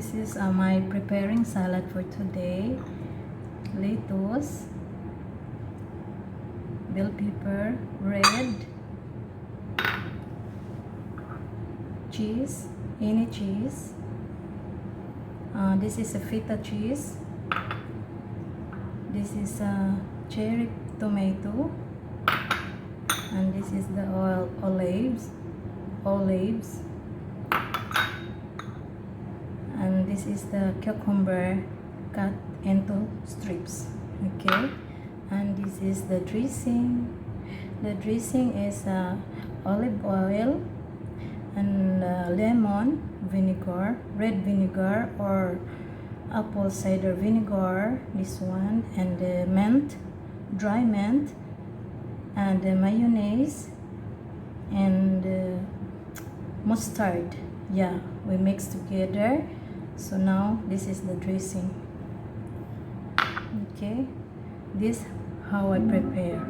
This is my preparing salad for today. Lettuce, bell pepper, red, cheese, any cheese. This is a feta cheese. This is a cherry tomato, and this is the olives, and this is the cucumber cut into strips. Okay, and this is the dressing. The dressing is olive oil and lemon vinegar, red vinegar or apple cider vinegar, this one, and the mint, dry mint, and the mayonnaise and mustard. Yeah, we mix together. So now this is the dressing. Okay, this how I prepare.